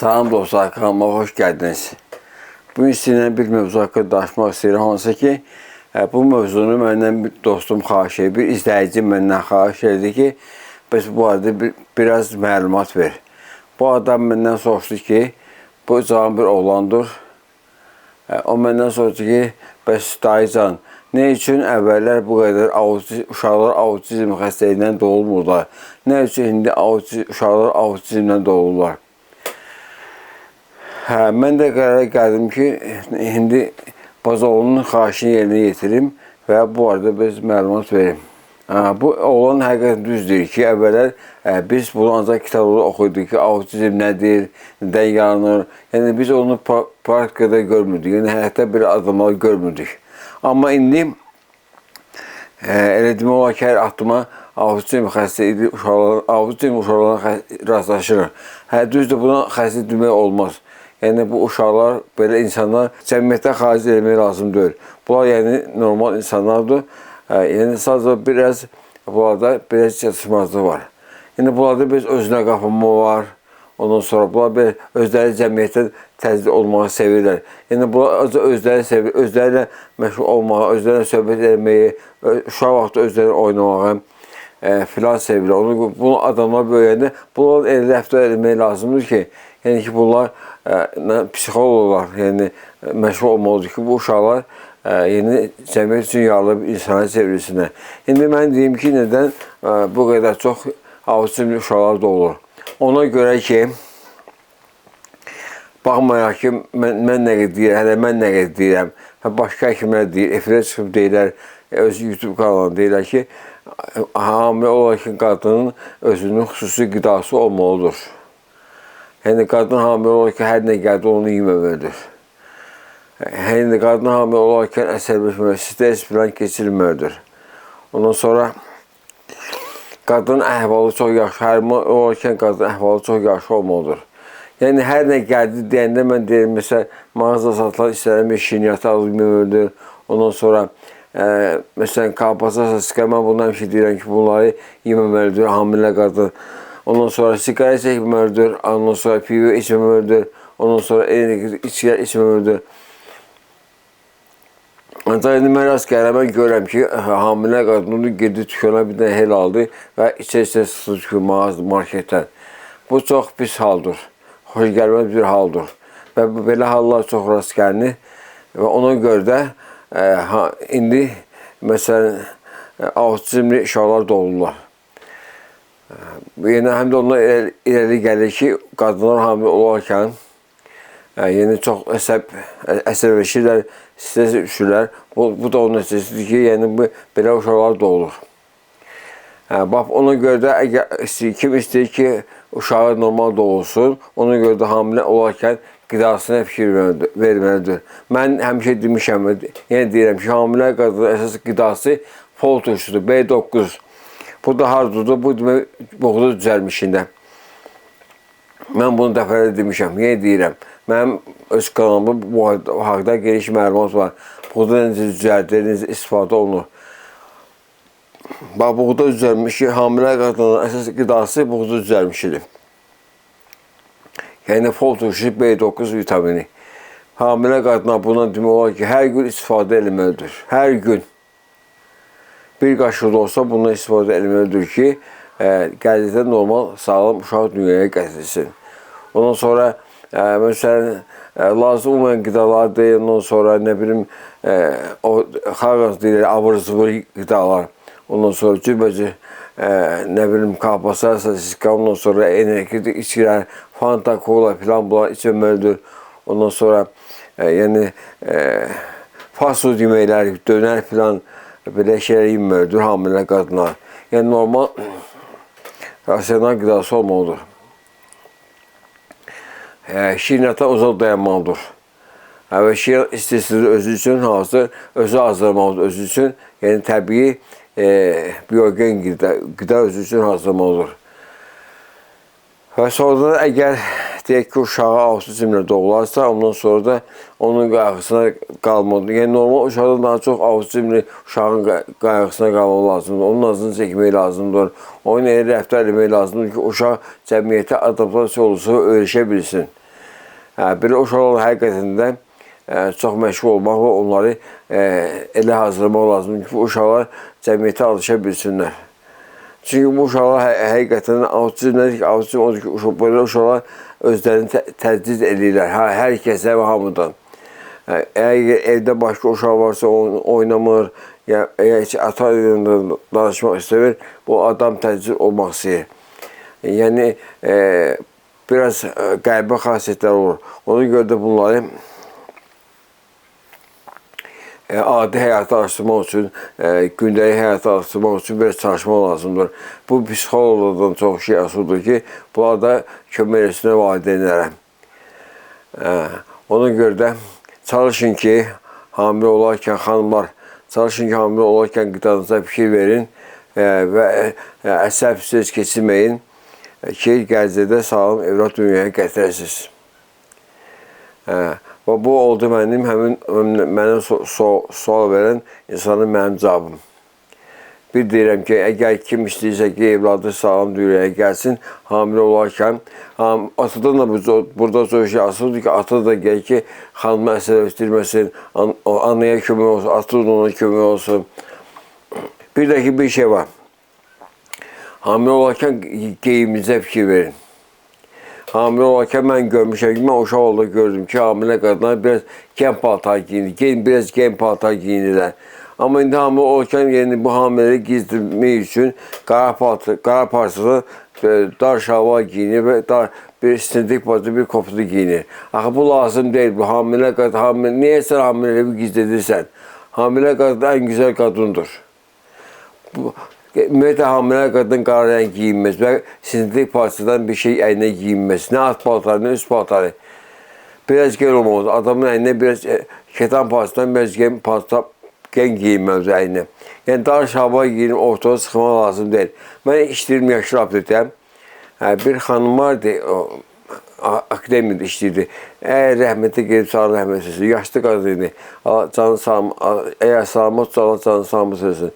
Salam dostlar, kanalıma hoş geldiniz. Bugün sizinlə bir mövzu haqqında danışmaq istəyirəm. Hansı ki, bu mövzunu məndən bir dostum xahiş edir, bir izləyici məndən xahiş edir ki, bəs bu arada biraz məlumat ver. Bu adam məndən soruşdu ki, bu cavan bir oğlandır. O məndən soruşdu ki, bəs dayıcan, nə üçün əvvəllər bu qədər uşaqlar autizm xəstəliyindən doğulmurlar? Nə üçün indi uşaqlar autizmdən doğulurlar? Hə, mən də qərara gəldim ki, indi Bazoğlunun xahişini yerinə yetirim və bu arada biz məlumat verim. Hə, bu oğlan həqiqətən düz deyir ki, əvvəllər biz bunu ancaq kitablarda oxuyduq ki, autizm nədir, nədən yaranır. Yəni biz onu praktikada görmürdük, yəni həyatda bir adamlar görmürdük. Amma indi elə demək olar ki, hər addıma autizm xəstəliyi uşaqlar, autizm uşaqlarına rastlaşırıq. Hə, düzdür, buna xəstə demək olmaz. Yəni bu uşaqlar, belə insanlar cəmiyyətdən xaric eləmək lazım deyil. Bunlar yəni normal insanlardır. Yəni sadəcə biraz bunlarda biraz çatışmazlıq var. Yəni bunlarda biraz özünə qapanma var. Ondan sonra bunlar bir özləri cəmiyyətdən təcrid olmağı sevirlər. Yəni bunlar özləri sevir, özləri ilə məşğul olmağı, özləri ilə söhbət etməyi, uşaq vaxtı özləri oynamağı filan sevirlər. Onu, bunu adamlar böyüyəndə bunlar elə rəftar etmək lazımdır ki, yəni ki, bunlar psixoloqlar, yəni məşğul olmalıdır ki, bu uşaqlar yeni cəmiyyət üçün yararlı bir insana çevrilsinlər. İndi mən deyim ki, nədən bu qədər çox autizmli uşaqlar doğulur? Ona görə ki, baxmayaraq ki, mən nə qədər deyirəm, hələ mən nə qədər deyirəm, başqa həkimlər deyir, efirə çıxıb deyirlər, öz YouTube kanalında deyirlər ki, hamilə olarkən qadının özünün xüsusi qidası olmalıdır. Yəni, qadın hamilə olarkən hər nə gəldi, onu yeməməlidir. Yəni, qadın hamilə olarkən əsəbləşməli, stres filan keçirməlidir. Ondan sonra qadının əhvalı çox yaxşı, hamilə olarkən qadının əhvalı çox yaxşı olmalıdır. Yəni, hər nə gəldi deyəndə mən deyirəm, məsələn, mağaza satılan istənilən bir şirniyyatı alıb yeməməlidir. Ondan sonra, məsələn, kolbasa, sosiska, mən bundan həmişə deyirəm ki, bunları yeməməlidir hamilə qadın. Ondan sonra siqaret çəkməməlidir, ondan sonra pivo içməməlidir, ondan sonra eyni içkilər içməməlidir. Ancaq indi mən rast gəlirəm, mən görürəm ki, hamilə qadını gedir dükana bir dənə hel aldı və içə-içə sıxır ki, mağaza, marketdən. Bu çox pis haldır, xoş gəlməz bir haldır və belə hallar çox rast gəlinir və ona görə də indi məsələn, autizmli uşaqlar doğulurlar. Yəni, həm də ondan irəli gəlir ki, qadınlar hamilə olarkən yəni çox əsəbləşirlər, stres düşürlər. Bu da onun nəticəsidir ki, yəni bu, belə uşaqlar doğulur. Bax, ona görə də əgər kim istəyir ki, uşağı normal doğulsun, ona görə də hamilə olarkən qidasına fikir verməlidir. Mən həmişə demişəm, yenə deyirəm ki, hamilə qadının əsas qidası fol turşudur, B9. Bu da hardadır, bu demək, buğda düzəlmişində. Mən bunu dəfələrlə demişəm, yenə deyirəm. Mənim öz kanalımda bu haqda geniş məlumat var. Buğda necə düzəldilir, necə istifadə olunur. Bax, buğda düzəlmişi, hamilə qadının əsas qidası buğda düzəlmişidir. Yəni, fol turşusu B9 vitamini. Hamilə qadına buna demək olar ki, hər gün istifadə etməlidir. Hər gün. Bir qaşıq da olsa bundan istifadə etməlidir ki, gələcəkdə normal, sağlam uşaq dünyaya gətirilsin. Ondan sonra, məsələn, lazım olmayan qidalar deyil, ondan sonra, nə bilim, o xarqaz deyirlər, avır-zıvır qidalar. Ondan sonra cürbəcür, nə bilim, kolbasa, sosiska, ondan sonra energetik içkilər, Fanta, kola filan bunlar içməlidir. Ondan sonra, yəni, fast food yeməklər, dönər filan, belə şeylər yeməlidir hamilə qadınlar. Yəni, normal rasional qidası olmalıdır. Şirniyyata uzaq dayanmalıdır. Və şirniyyat istehsalı özü üçün hazır, özü hazırlamalıdır özü üçün. Yəni, təbii biogen qida özü üçün hazırlamalıdır. Və sonra da əgər deyək ki, uşağı autizmlə doğularsa, ondan sonra da onun qayğısına qalmalıdır. Yəni, normal uşaqdan daha çox autizmli uşağın qayğısına qalmalı lazımdır. Onun azını çəkmək lazımdır. Onun elə rəftar etmək lazımdır ki, uşaq cəmiyyətə adaptasiya olursa, öyrəşə bilsin. Belə uşaqlar həqiqətən də çox məşğul olmaq və onları elə hazırlamaq lazımdır ki, bu uşaqlar cəmiyyətə alışa bilsinlər. Çünki bu uşaqlar həqiqətən autizm nədir ki, autizm odur ki, belə uşaqlar özlərini təcrid edirlər, hər kəsə və hamıdan. Əgər evdə başqa uşaq varsa, onu oynamır, ya heç ata ilə danışmaq istəmir, bu adam təcrid olmaq istəyir. Yəni, biraz qəribə xasiyyətlər olur. Ona görə də bunları adi həyatı alışdırmaq üçün, gündəlik həyatı alışdırmaq üçün biraz çalışmaq lazımdır. Bu, psixoloqlardan çox şey asılıdır ki, bunlar da kömək etsinlər valideynlərə. Ona görə də çalışın ki, hamilə olarkən xanımlar, çalışın ki, hamilə olarkən qidanıza fikir verin və əsəb stres keçirməyin ki, gələcəkdə sağlam evlad dünyaya gətirəsiniz. Və bu oldu mənim, həmin mənə sual verən insanın mənim cavabım. Bir deyirəm ki, əgər kim istəyirsə ki, evladı sağlam dünyaya gəlsin, hamilə olarkən, atadan da burada çox şey asılıdır ki, ata da gəlir ki, xanımı əsəbləşdirməsin, anaya kömək olsun, ata da ona kömək olsun. Bir də ki, bir şey var. Hamilə olarkən geyimizə fikir verin. Hamilə olarkən mən görmüşəm ki, mən uşaq olanda gördüm ki, hamilə qadınlar biraz gen paltar giyinir, biraz gen paltar giyinirlər. Amma indi hamilə olarkən, yəni bu hamilələri gizdirmək üçün qara parçalı dar şalvar giyinir və dar bir sintetik parça, bir kofta giyinir. Axı bu lazım deyil, bu hamilə qadın, niyə sən hamilələri gizlədirsən? Hamilə qadın ən gözəl qadındır. Ümumiyyətlə, hamilə qadın qara rəng giyinməz və sintetik parçadan bir şey əyninə giyinməz. Nə alt paltarı, nə üst paltarı. Biraz gen olmalıdır. Adamın əyninə biraz ketan parçadan biraz gen parça gen giyinməlidir əyninə. Yəni, dar şalvar giyinib ortaya çıxmaq lazım deyil. Mən işləyirəm yaşlı aptekdə. Bir xanım vardı, akademiyada işləyirdi. Əgər rəhmətə gedib, sağ rəhmət etsin. Yaşlı qadın idi. Əgər salamat, Allah canı salamat etsin.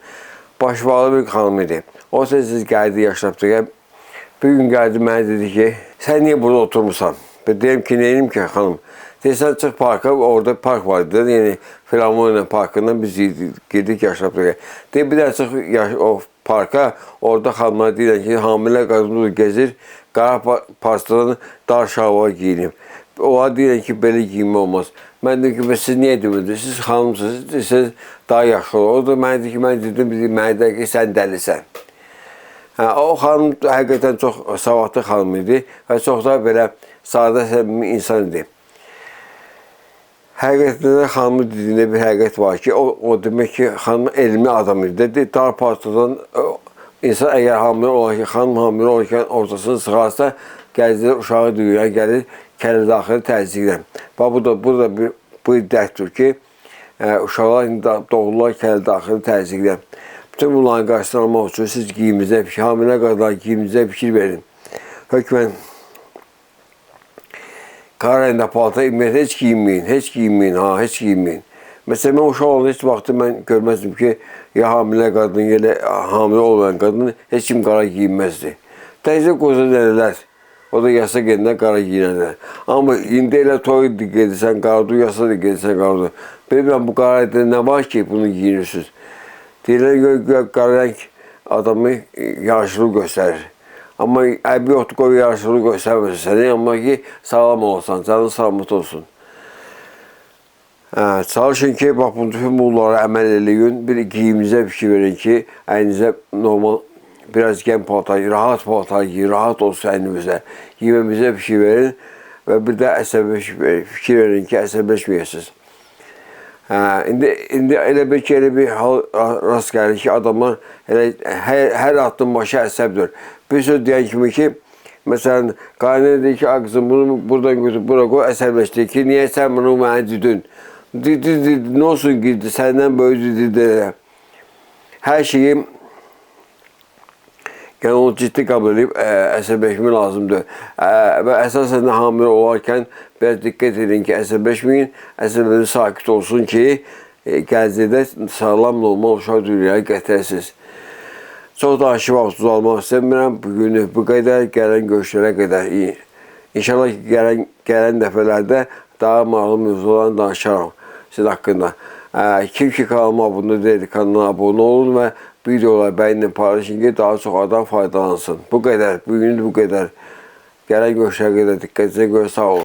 Başvalı bir xanım idi. O sessiz gəldi yaşlı aptekə. Bir gün gəldi mənə dedi ki, sən niyə burada oturmursan? Deyim ki, neyim ki xanım? Deyirsən, çıx parka, orada park var idi. Yəni, Filarmoniya parkından biz girdik yaşlı aptekə. Deyir, bir də çıx o parka, orada xanımlar deyirlər ki, hamilə qadın gezir, qara parçadan dar şalvar giyinib. Onlar deyirlər ki, belə giyinmə olmaz. Mən dedim ki, siz niyə demirdiniz? Siz xanımsınız, siz daha yaxşı olur. O da mənə dedi ki, mən dedim, mənə dedi ki, sən dəlisən. O xanım həqiqətən çox savadlı xanım idi və çox da belə sadə səmimi insan idi. Həqiqətən də xanımın dediyində bir həqiqət var ki, o demək ki, xanım elmi adam idi. Dedi, dar parçadan insan əgər hamilə olarkən, xanım hamilə olarkən ortasını sıxarsa, gələcəkdə uşağı dünyaya gəlir, kəllə daxili təzyiqlə. Bax, bu da bir dərddir ki, uşaqlar doğurlar kəllə daxili təzyiqlə. Bütün bunların qarşısını almaq üçün siz giyimizə, hamilə qadınlar giyimizə fikir verin. Hökmən qara rəngdə paltar ümumiyyətlə heç giyinməyin, heç giyinməyin, ha, heç giyinməyin. Məsələn, mən uşaq olanda heç vaxtı mən görməzdim ki, ya hamilə qadın, ya hamilə olmayan qadın heç kim qara giyinməzdi. Təkcə qoca nənələr, o da yasa gedəndə qara giyinərlər. Amma indi elə toy gedirsən, qaradır, yasa da gedirsən, qaradır. Bilmirəm, bu qara rəngdə nə var ki, bunu giyinirsiniz? Deyirlər, güya qara rəng adamı yaşlı göstərir. Amma əybi yoxdur, qoy yaşlı göstərməsin səni, amma ki, sağlam olsan, canın salamat olsun. Çalışın ki, bax, bütün bunlara əməl eləyin, bir giyimizə fikir verin ki, əyninizə normal, biraz gen paltar, rahat paltar giyin, rahat olsun əynimizə. Giyimimizə fikir verin və bir də fikir verin ki, əsəbləşməyəsiniz. İndi elə bir ki, elə bir hal rast gəlir ki, adamlar elə hər addım başı əsəbdir. Bir söz deyən kimi ki, məsələn, qaynana deyir ki, qızım, bunu buradan götür, bura qoy, əsəbləşdi ki, niyə sən bunu mənə dedin? Dedi, nə olsun ki, səndən böyük dedi. Hər şeyi, yəni onu ciddi qəbul edib, əsəbləşmək lazımdır. Və əsasən də hamilə olarkən biraz diqqət edin ki, əsəbləşməyin, əsəbləşməyin sakit olsun ki, gələcəkdə sağlam, normal uşaq dünyaya gətirəsiniz. Çox danışıb vaxt uzatmaq istəmirəm. Bugünlük bu qədər, gələn görüşlərə qədər. İnşallah ki, gələn Gələn dəfələrdə daha maraqlı mövzularla danışaram sizin haqqında. Kim ki kanalıma abunə deyil, kanala abunə olun və videoları bəyənin, paylaşın ki, daha çox adam faydalansın. Bu qədər, bugünlük bu qədər. Gələn görüşə qədər diqqətinizə görə sağ olun.